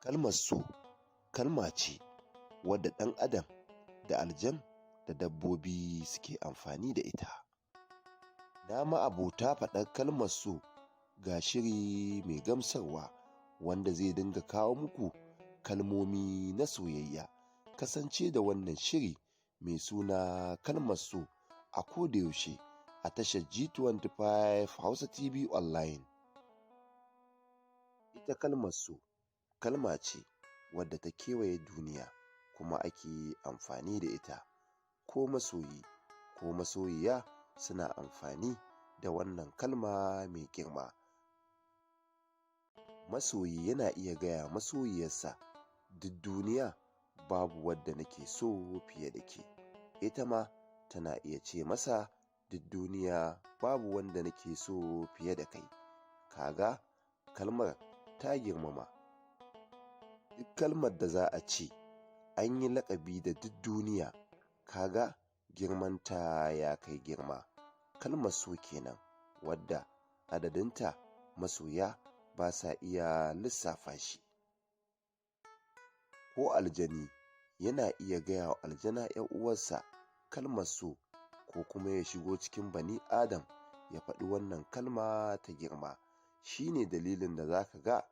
Kalmar so kalma ce wadda ɗan adam da aljan da dabbobi suke amfani da ita. Na ma'abota faɗar kalmar so, ga shiri mai gamsarwa wanda zai dinga kawo muku kalmomi na soyayya. Kasance da wannan shiri mai suna Kalmar So a kodayaushe a tashar G25 Hausa TV Online. Ita kalmar so kalma ce wadda ta kewaye duniya kuma ake amfani da ita, ko masoyi ko masoyiya suna amfani da wannan kalma mai girma. Masoyi yana iya gaya masoyiyarsa, "Duk duniya babu wadda nake so fiye da ke." Ita ma tana iya ce masa, "Duk duniya babu wanda nake so fiye da kai." Kaga kalmar ta girmama. Duk kalmar da za a ce an yi laƙabi da duk duniya, kaga girmanta ya kai girma. Kalmar so kenan, wadda adadinta masoya ba sa iya lissafa shi. Ko aljani yana iya gaya wa aljana 'yar uwarsa kalmar so, ko kuma ya shigo cikin bani Adam ya faɗi wannan kalma ta girma. Shi ne dalilin da za ka ga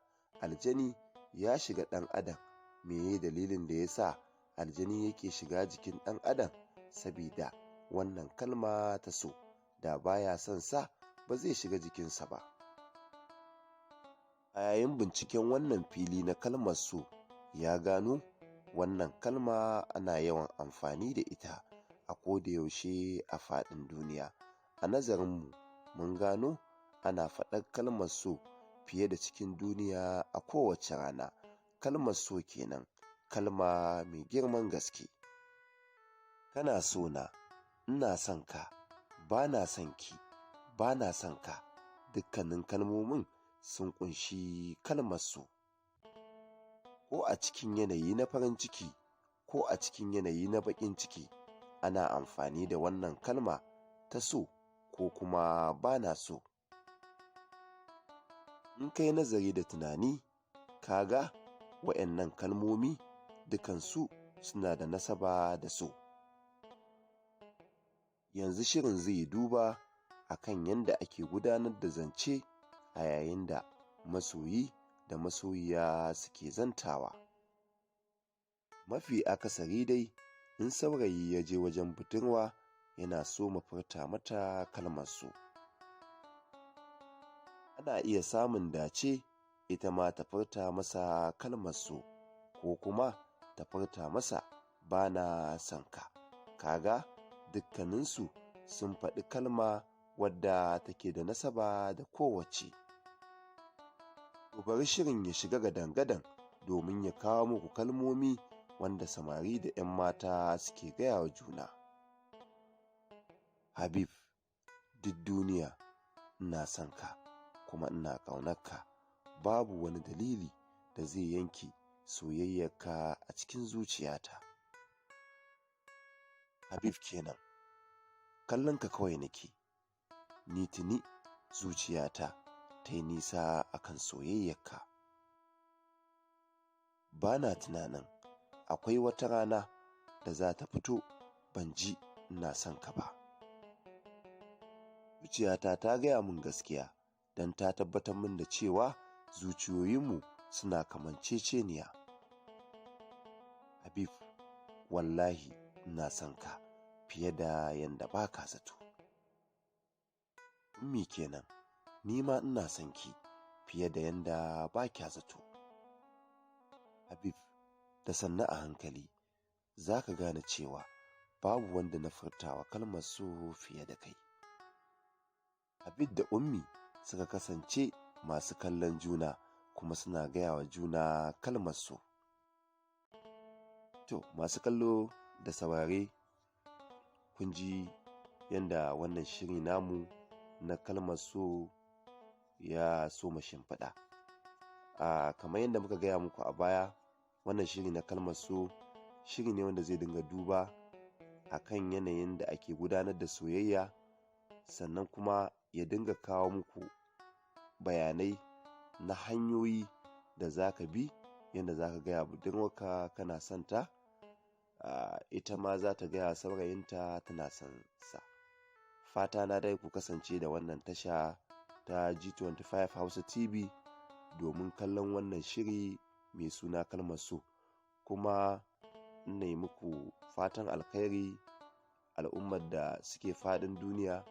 aljani ya shiga ɗan adam. Meye dalilin da ya sa aljani yake shiga jikin ɗan adam? Sabida wannan kalma ta so. Da baya son sa, ba zai shiga jikinsa ba. A yayin binciken wannan fili na kalmar so, ya gano wannan kalma ana yawan amfani da ita a kodayaushe a faɗin duniya. A nazarinmu mun gano ana faɗar kalmar so fiye da cikin duniya a kowace rana. Kalmar so kenan, kalma mai girman gaske. Kana so na, ina son ka, ba na son ki, ba na son ka, dukkanin kalmomin sun ƙunshi kalmar so. Ko a cikin yanayi na farin ciki ko a cikin yanayi na baƙin ciki, ana amfani da wannan kalma ta so ko kuma ba na so. In kai nazari da tunani, ka ga wa'yannan kalmomi dukansu suna da nasaba da so. Yanzu shirin zai duba a kan yadda ake gudanar da zance a yayin da masoyi da masoyiya suke zantawa. Mafi akasari dai, in saurayi ya je wajen budurwa, yana so furta mata kalmar so. Ana iya samun dace ita ma ta furta masa kalmar so, ko kuma ta furta masa ba na son ka. Kaga dukkaninsu sun faɗi kalma wadda take da nasaba da kowacce. To, bari shirin ya shiga gadan-gadan domin ya kawo muku kalmomi wanda samari da 'yan mata suke gaya wa juna. Habib, duk duniya ina son ka kuma ina ƙaunarka. Babu wani dalili da zai yanke soyayyarka a cikin zuciyata. Habib kenan, kallonka kawai nake, ni tuni zuciyata ta yi nisa akan soyayyarka. Ba na tunanin akwai wata rana da za ta fito ban ji ina son ka ba. Zuciyata ta gaya min gaskiya don ta tabbatar min da cewa zuciyoyinmu suna kamanceceniya. Habib, wallahi ina son ka fiye da yanda ba ka zato. Ummi kenan, ni ma ina son ki fiye da yanda ba kya zato. Habib, da sannu a hankali za ka gane cewa babu wanda na furtawa kalmar so fiye da kai. Habib da Ummi suka kasance masu kallon juna kuma suna gaya wa juna kalmar so. To, masu kallo da saurare, kun ji yanda wannan shiri namu na kalmar so ya soma shimfiɗa. A kamar yadda muka gaya muku a baya, wannan shiri na kalmar so shiri ne wanda zai dinga duba a kan yanayin da ake gudanar da soyayya, sannan kuma ya dinga kawo muku bayanai na hanyoyi da za ka bi Yadda za ka gaya budurwarka kana son ta, ita ma za ta gaya saurayinta tana son sa. Fata na dai ku kasance da wannan tasha ta G25 Hausa TV domin kallon wannan shiri mai suna Kalmar So. Kuma ina yi muku fatan alkhairi, al'ummar da suke faɗin duniya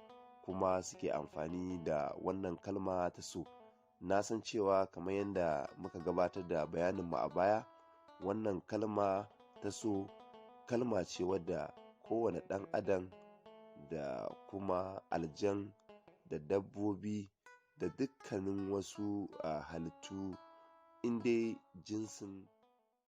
kuma suke amfani da wannan kalma ta so. Na san cewa kamar yadda muka gabatar da bayaninmu a baya, wannan kalma ta so kalma ce wadda kowane ɗan adam da kuma aljan da dabbobi da dukkanin wasu halittu, in dai jinsin